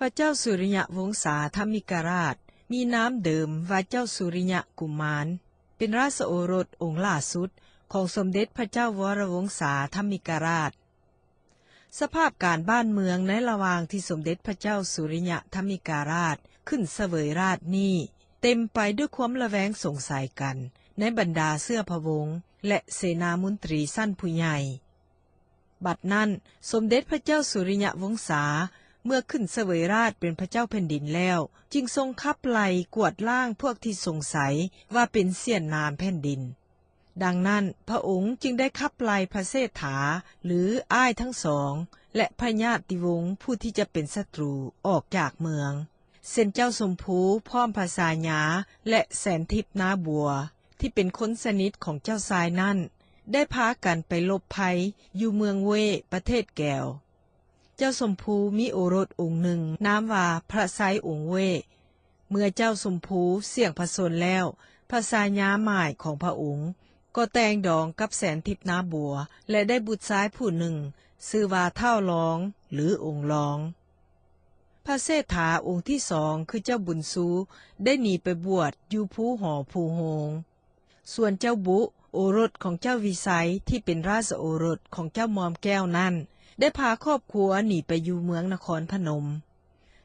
ພະເຈົ້າສຸລິຍະວົງສາທຳມິກະລາດ ມີນາມເດີມວ່າເຈົ້າສຸລິຍະກຸມານ ເປັນລາຊະໂອລົດອົງຫຼ້າສຸດຂອງສົມເດັດພະເຈົ້າວໍລະວົງສາທຳມິກະລາດ. ສະພາບການບ້ານເມືອງໃນລະຫວ່າງທີ່ສົມເດັດພະເຈົ້າສຸລິຍະທຳມິກະລາດຂຶ້ນສະເຫວີຍລາດນີ້ ເຕັມໄປດ້ວຍຄວາມລະແວງສົງໄສກັນໃນບັນດາເຊື້ອພະວົງ ແລະ ເສນາມົນຕີຊັ້ນຜູ້ໃຫຍ່. ບັດນັ້ນ ສົມເດັດພະເຈົ້າສຸລິຍະວົງສາ ເມື່ອຂຶ້ນສະເຫວີຍລາດເປັນພະເຈົ້າແຜ່ນດິນແລ້ວ ຈຶ່ງຊົງຂັບໄລ່ກວາດລ້າງພວກທີ່ສົງໄສວ່າເປັນສ້ຽນໜາມແຜ່ນດິນ. ດັ່ງນັ້ນ ພະອົງຈຶ່ງໄດ້ຂັບໄລ່ພະເຊດຖາ ຫຼື ອ້າຍທັງສອງ ແລະ ພະຍາດຕິວົງຜູ້ທີ່ຈະເປັນສັດຕູອອກຈາກເມືອງ ເຊັ່ນ ເຈົ້າຊົມພູພ້ອມພະຊາຍາ ແລະ ແສນທິບນາບົວ ທີ່ເປັນຄົນສະໜິດຂອງເຈົ້າຊາຍນັ້ນ ໄດ້ພາກັນໄປຫຼົບໄພຢູ່ເມືອງເວ ປະເທດແກວ. ເຈົ້າຊົມພູມີໂອລົດອົງໜຶ່ງນາມວ່າພະໄຊອົງເວ. ເມື່ອເຈົ້າຊົມພູສ້ຽງພະຊົນແລ້ວ ພະຊາຍາໝ້າຍຂອງພະອົງກໍແຕ່ງດອງກັບແສນທິບນາບົວ ແລະ ໄດ້ບຸດຊາຍຜູ້ໜຶ່ງ ຊື່ວ່າທ້າວລອງ ຫຼື ອົງລອງ. ພະເຊດຖາອົງທີສອງ ຄືເຈົ້າບຸນຊູ ໄດ້ໜີໄປບວດຢູ່ພູຫໍພູໂຮງ. ສ່ວນເຈົ້າບຸ ໂອລົດຂອງເຈົ້າວິໄຊ ທີ່ເປັນລາຊະໂອລົດຂອງເຈົ້າໝ່ອມແກ້ວນັ້ນ ໄດ້ພາຄອບຄົວໜີໄປຢູ່ເມືອງນະຄອນພະນົມ.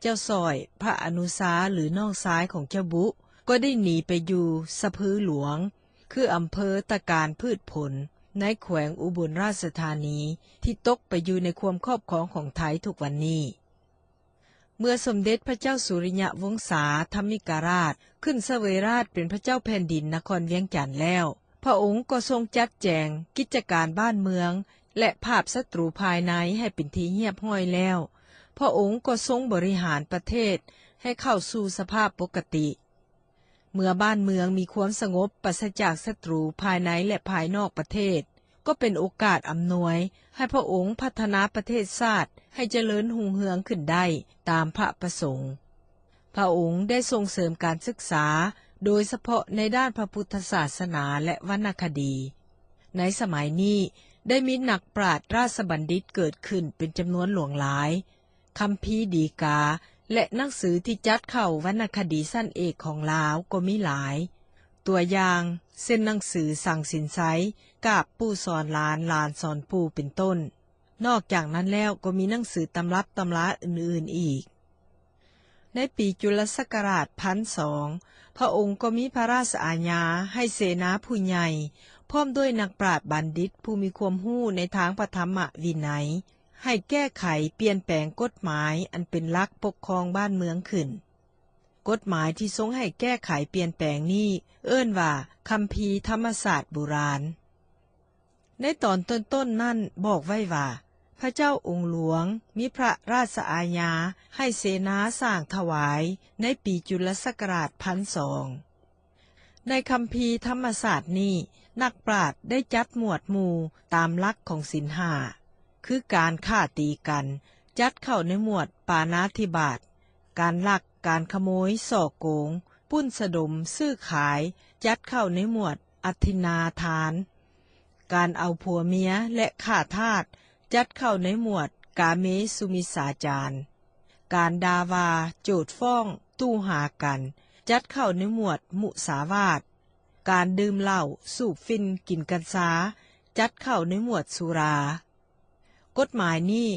ເຈົ້າສອຍ ພະອະນຸຊາ ຫຼື ນ້ອງຊາຍຂອງເຈົ້າບຸ ກໍໄດ້ໜີໄປຢູ່ສະພືຫຼວງ ຄືອຳເພີຕະການພືດຜົນ ໃນແຂວງອຸບົນລາຊະທານີ ທີ່ຕົກໄປຢູ່ໃນຄວາມຄອບຄອງຂອງໄທທຸກວັນນີ້. ເມື່ອສົມເດັດພະເຈົ້າສຸລິຍະວົງສາທຳມິກະລາດ ຂຶ້ນສະເຫວີຍລາດເປັນພະເຈົ້າແຜ່ນດິນນະຄອນວຽງຈັນແລ້ວ, ພະອົງກໍຊົງຈັດແຈງກິດຈະການບ້ານເມືອງ ແລະ ປາບສັດຕູພາຍໃນໃຫ້ເປັນທີ່ຮຽບຮ້ອຍແລ້ວ, ພະອົງກໍຊົງບໍລິຫານປະເທດໃຫ້ເຂົ້າສູ່ສະພາບປົກກະຕິ. ເມື່ອບ້ານເມືອງມີຄວາມສະຫງົບ ປາສະຈາກສັດຕູພາຍໃນ ແລະ ພາຍນອກປະເທດ, ກໍເປັນໂອກາດອຳນວຍໃຫ້ພະອົງພັດທະນາປະເທດຊາດໃຫ້ຈະເລີນຮຸ່ງເຮືອງຂຶ້ນໄດ້ຕາມພະປະສົງ. ພະອົງໄດ້ສົ່ງເສີມການສຶກສາ, ໂດຍສະເພາະໃນດ້ານພະພຸດທະສາສະໜາ ແລະ ວັນນະຄະດີ. ໃນສະໄໝນີ້ ໄດ້ມີນັກປາດລາຊະບັນດິດເກີດຂຶ້ນເປັນຈຳນວນຫຼວງຫຼາຍ, ຄຳພີດີກາ ແລະ ໜັງສືທີ່ຈັດເຂົ້າວັນນະຄະດີຊັ້ນເອກຂອງລາວກໍມີຫຼາຍ, ຕົວຢ່າງເຊັ່ນ ໜັງສືສັງສິນໄຊ ກາບປູ່ສອນຫຼານ, ຫຼານສອນປູ່ ເປັນຕົ້ນ. ນອກຈາກນັ້ນແລ້ວກໍມີໜັງສືຕຳລັບຕຳລາອື່ນໆອີກ. ໃນປີຈຸລະສັກກະລາດພັນສອງ ພະອົງກໍມີພະລາຊະອາຍາໃຫ້ເສນາຜູ້ໃຫຍ່ ພ້ອມດ້ວຍນັກປາດບັນດິດຜູ້ມີຄວາມຮູ້ໃນທາງພະທຳມະວິໄນ ໃຫ້ແກ້ໄຂປ່ຽນແປງກົດໝາຍອັນເປັນຫຼັກປົກຄອງບ້ານເມືອງຂຶ້ນ. ກົດໝາຍທີ່ຊົງໃຫ້ແກ້ໄຂປ່ຽນແປງນີ້ເອີ້ນວ່າຄຳພີທຳມະສາດບູຮານ. ໃນຕອນຕົ້ນໆນັ້ນບອກໄວ້ວ່າ ພະເຈົ້າອົງຫຼວງມີພະລາຊະອາຍາໃຫ້ເສນາສ້າງຖວາຍໃນປີຈຸລະສັກກະລາດພັນສອງ. ໃນຄຳພີທຳມະສາດນີ້ ນັກປາດໄດ້ຈັດໝວດໝູ່ຕາມຫຼັກຂອງສິນຫ້າ ຄືການຂ້າຕີກັນ ຈັດເຂົ້າໃນໝວດປານາທິບາດ, ການລັກ, ການຂະໂມຍ, ສໍ້ໂກງ, ປຸ້ນສະດົມ, ຊື້ຂາຍ ຈັດເຂົ້າໃນໝວດອະທິນນາທານ, ການເອົາຜົວເມຍ ແລະ ຂ້າທາດ ຈັດເຂົ້າໃນໝວດກາເມສຸມິດສາຈານ, ການດ່າວ່າ, ໂຈດຟ້ອງ, ຕູ່ຫາກັນ ຈັດເຂົ້າໃນໝວດມຸສາວາດ, ການດື່ມເຫຼົ້າ, ສູບຝິ່ນ, ກິນກັນຊາ ຈັດເຂົ້າໃນໝວດສຸລາ. ກົດໝາຍນີ້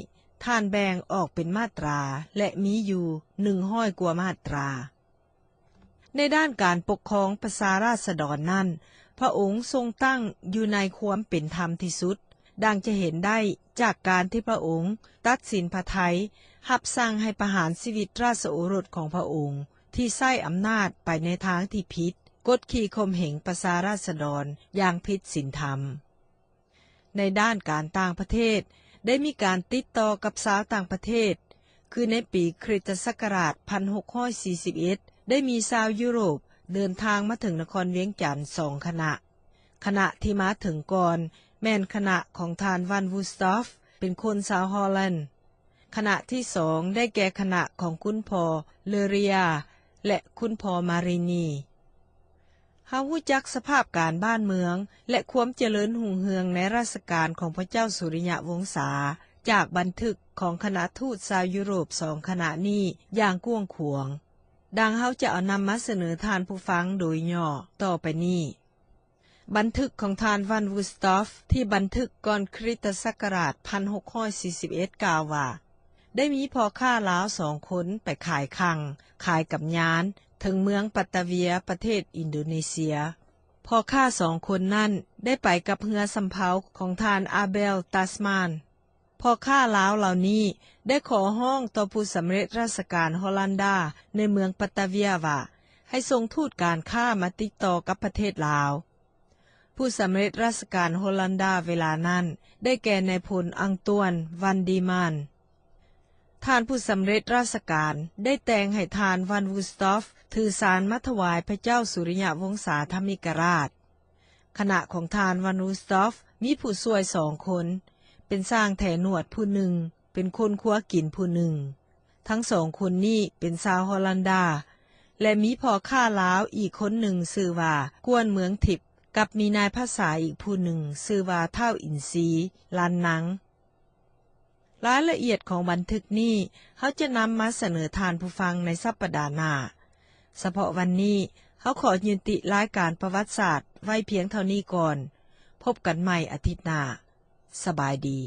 ທ່ານແບ່ງອອກເປັນມາດຕາ ແລະ ມີຢູ່ໜຶ່ງຮ້ອຍກວ່າມາດຕາ. ໃນດ້ານການປົກຄອງປະຊາລາຊະດອນນັ້ນ ພະອົງຊົງຕັ້ງຢູ່ໃນຄວາມເປັນທຳທີ່ສຸດ, ດັ່ງຈະເຫັນໄດ້ຈາກການທີ່ພະອົງຕັດສິນພະໄທ ຮັບສັ່ງໃຫ້ປະຫານຊີວິດລາຊະໂອລົດຂອງພະອົງ ທີ່ໃຊ້ອຳນາດໄປໃນທາງທີ່ຜິດ, ກົດຂີ່ຂົ່ມເຫງປະຊາລາຊະດອນຢ່າງຜິດສິນທຳ. ໃນດ້ານການຕ່າງປະເທດ ໄດ້ມີການຕິດຕໍ່ກັບຊາວຕ່າງປະເທດ, ຄືໃນປີຄຣິສຕະສັກກະລາດພັນຫົກຮ້ອຍສີ່ສິບເອັດ ໄດ້ມີຊາວຢູໂຣບເດີນທາງມາເຖິງນະຄອນວຽງຈັນສອງຄະນະ. ຄະນະທີ່ມາເຖິງກ່ອນແມ່ນຄະນະຂອງທ່ານ ວານ ວູສຕອຟ ເປັນຄົນຊາວຮໍແລນ. ຄະນະທີສອງໄດ້ແກ່ຄະນະຂອງຄຸນພໍ່ ເລີເຣຍ ແລະ ຄຸນພໍ່ ມາຣີນີ. ເຮົາຮູ້ຈັກສະພາບການບ້ານເມືອງ ແລະ ຄວາມຈະເລີນຮຸ່ງເຮືອງໃນລາຊະການຂອງພະເຈົ້າສຸລິຍະວົງສາ ຈາກບັນທຶກຂອງຄະນະທູດຊາວຢູໂຣບສອງຄະນະນີ້ຢ່າງກວ້າງຂວາງ. ດັ່ງເຮົາຈະເອົານຳມາສະເໜີທ່ານຜູ້ຟັງໂດຍຫຍໍ້ຕໍ່ໄປນີ້. ບັນທຶກຂອງທ່ານ Van Woesthoff ທີ່ບັນທຶກກ່ອນຄຣິສຕະສັກກະລາດ ໜຶ່ງພັນຫົກຮ້ອຍສີ່ສິບເອັດ ກ່າວວ່າ ໄດ້ມີພໍ່ຄ້າລາວສອງຄົນໄປຂາຍຄັງ, ຂາຍກັບຍານ ເຖິງເມືອງປັດຕາເວຍ ປະເທດອິນໂດເນເຊຍ. ພໍ່ຄ້າສອງຄົນນັ້ນໄດ້ໄປກັບເຮືອສຳເພົາຂອງທ່ານ Abel Tasman. ພໍ່ຄ້າລາວເຫຼົ່ານີ້ໄດ້ຂໍຮ້ອງຕໍ່ຜູ້ສຳເລັດລາຊະການໂຮລັນດາໃນເມືອງປັດຕາເວຍວ່າ ໃຫ້ສົ່ງທູດການຄ້າມາຕິດຕໍ່ກັບປະເທດລາວ. ຜູ້ສຳເລັດລາຊະການໂຮລັນດາເວລານັ້ນໄດ້ແກ່ນາຍພົນ ອັງຕວນ ວັນດີມານ. ທ່ານຜູ້ສຳເລັດລາຊະການໄດ້ແຕ່ງໃຫ້ທ່ານ Van Woesthoff ຖືສານມາຖວາຍພະເຈົ້າສຸລິຍະວົງສາທຳມິກະລາດ. ຄະນະຂອງທ່ານ Van Woesthoff ມີຜູ້ຊ່ວຍສອງຄົນ, ເປັນຊ່າງແຖໜວດຜູ້ໜຶ່ງ, ເປັນຄົນຄົວກິນຜູ້ໜຶ່ງ. ທັງສອງຄົນນີ້ເປັນຊາວໂຮລັນດາ ແລະ ມີພໍ່ຄ້າລາວອີກຄົນໜຶ່ງຊື່ວ່າ ກວນເມືອງທິບ ກັບມີນາຍພາສາອີກຜູ້ໜຶ່ງຊື່ວ່າ ທ້າວອິນຊີ ລັນນັງ. ລາຍລະອຽດຂອງບັນທຶກນີ້ ເຮົາຈະນຳມາສະເໜີທ່ານຜູ້ຟັງໃນສັບປະດາໜ້າ. ສະເພາະວັນນີ້ ເຮົາຂໍຍຸຕິລາຍການປະຫວັດສາດໄວ້ພຽງເທົ່ານີ້ກ່ອນ. ພົບກັນໃໝ່ອາທິດໜ້າ. ສະບາຍດີ.